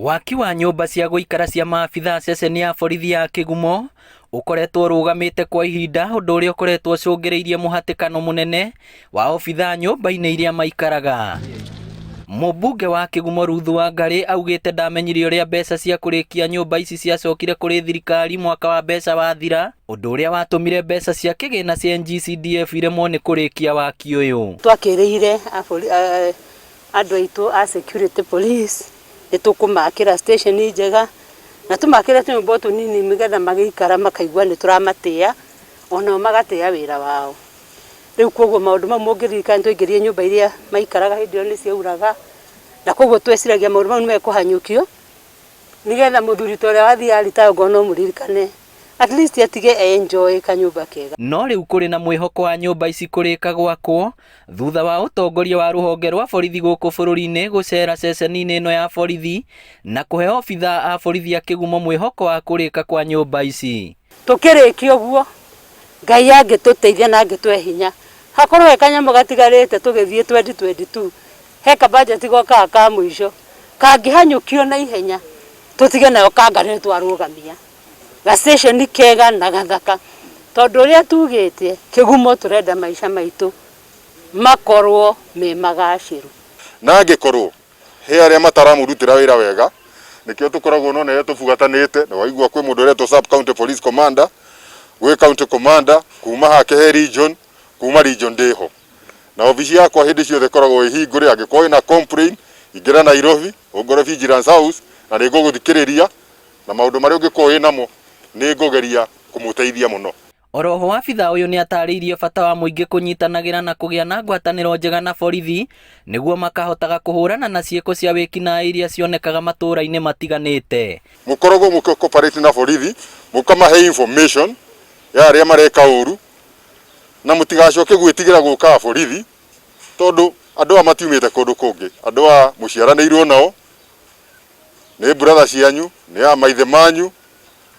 Waki wa nyũmba cia gũikara cia maabithaa ceceni ya borithi ya Kĩgumo ũkoretwo ũrũgamĩte kwa ihinda ũndũ ũrĩa ũkoretwo ũcũngĩrĩirie mũhatĩkano mũnene wa obithaa nyũmba-inĩ iria maikaraga. Mũmbunge wa Kĩgumo Ruth Wangarĩ augĩte ndamenyire ũrĩa mbeca cia kũrĩkia nyũmba ici ciacokire kũrĩ thirikari mwaka wa mbeca wathira, ũndũ ũrĩa watũmire mbeca cia kĩgĩna cia NGCDF iremwo nĩ kũrĩkia waki ũyũ. Twakĩrĩire andũ aitũ a security police nĩ tũkũmakĩra station njega na tũmakĩre tũnyũmba o tũnini nĩgetha magĩikara makaigua nĩ tũramatĩa onao magatĩa wĩra wao. Rĩu koguo maũndũ mau mũngĩririkana nĩ twaingĩrire nyũmba iria maikaraga hĩndĩ ĩyo nĩ ciauraga na koguo tweciragia maũndũ mau nĩ mekũhanyũkio nĩgetha mũthuri ta ũrĩa wathiaga retire okorwo no mũririkane at least atige e enjoy kanyũmba kega. No rĩu kũrĩ na mwĩhoko wa nyũmba ici kũrĩka gwakwo thutha wa ũtongoria wa rũhonge rwa borithi gũkũ bũrũri-inĩ gũcera ceceni-inĩ ĩno ya borithi na kũhe obithaa a borithi a Kĩgumo mwĩhoko wa kũrĩka kwa nyũmba ici. Tũkĩrĩkia ũguo, Ngai angĩtũteithia na angĩtũhe hinya, hakorwo he kanyamũ gatigarĩte tũgĩthiĩ 2022, he ka budget gokaga ka mũico, kangĩhanyũkio na ihenya, tũtige nayo kanga nĩ twarũgamia. Ga station kega na gathaka, tondũ ũrĩa tugĩte, Kĩgumo tũrenda maica maitũ makorwo me magacĩru. Na angĩkorwo he arĩa mataramũrutĩra wĩra wega, nĩkĩo tũkoragwo nona ũrĩa tũbuatanĩte, na waigua kwĩ mũndũ ũretwo sub county police commander, gwĩ county commander, kuma hake he region, kuma region ndĩho. Na obici yakwa hĩndĩ ciothe ĩkoragwo ĩhingũre, angĩkorwo wĩna complain, ingĩra Nairobi, ũngore Vigilance House, na nĩ ngũgũthikĩrĩria, na maũndũ marĩa ũngĩkorwo wĩnamo, nĩ ngũgeria kũmũteithia mũno. Oroho wabithaa ũyũ nĩatarĩirie bata wa mũingĩ kũnyitanagĩra na kũgĩa na ngwatanĩro njega na borithi nĩguo makahotaga kũhũrana na ciĩko cia wĩkinaĩ iria cionekaga matũra-inĩ matiganĩte. Mũkoragwo mũkĩ cooperate na borithi, mũkamahe information ya arĩa mareka ũru, na mũtigacoke gwĩtigĩra gũka borithi, tondũ andũ aya matiumĩte kũndũ kũngĩ, andũ aya mũciaranĩirwo nao, nĩ brother cianyu, nĩ a maithe manyu,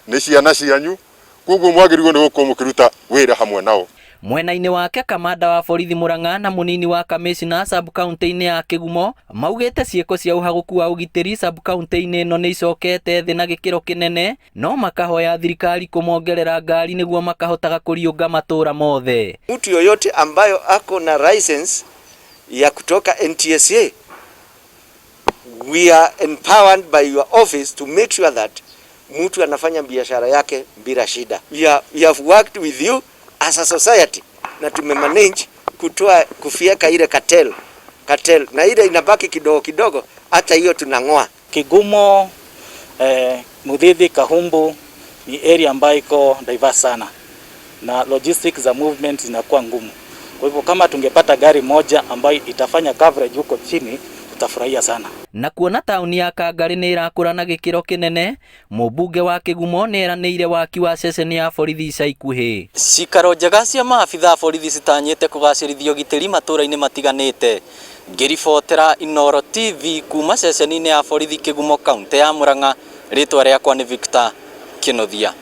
nĩ ciana cianyu, koguo mwagĩrĩirwo nĩ gũkorwo mũkĩruta wĩra hamwe nao. Mwena-inĩ wake kamanda wa borithi Murang'a na mũnini wa kamĩcina sub county-inĩ ya Kĩgumo maugĩte ciĩko cia ũhagũku wa ũgitĩri sub county-inĩ ĩno nĩ icokete thĩ na gĩkĩro kĩnene no makahoya thirikari kũmongerera ngari nĩguo makahotaga kũriũnga matũra mothe. Mtu yoyote ambayo ako na license ya kutoka NTSA, we are empowered by your office to make sure that mtu anafanya biashara yake bila shida. We have worked with you as a society na tumemanage kutoa kufieka ile cartel na ile inabaki kidogo kidogo, hata hiyo tunang'oa. Kigumo, Muthithi, Kahumbu ni area ambayo iko diverse sana na logistics za movement zinakuwa ngumu. Kwa hivyo kama tungepata gari moja ambayo itafanya coverage huko chini tutafurahia sana. Na kuona tauni ya Kangarĩ nĩ ĩrakũra na gĩkĩro kĩnene, mũmbunge wa Kĩgumo nĩ eranĩire waki wa ceceni ya borithi ica ikuhĩ. Cikaro njega cia maabitha a borithi citanyĩte kũgacĩrithia ũgitĩri matũra-inĩ matiganĩte. Ngĩribotera Inooro TV kuma ceceni-inĩ ya borithi Kĩgumo kaunti ya Murang'a, rĩtwa rĩakwa nĩ Victor Kĩnuthia.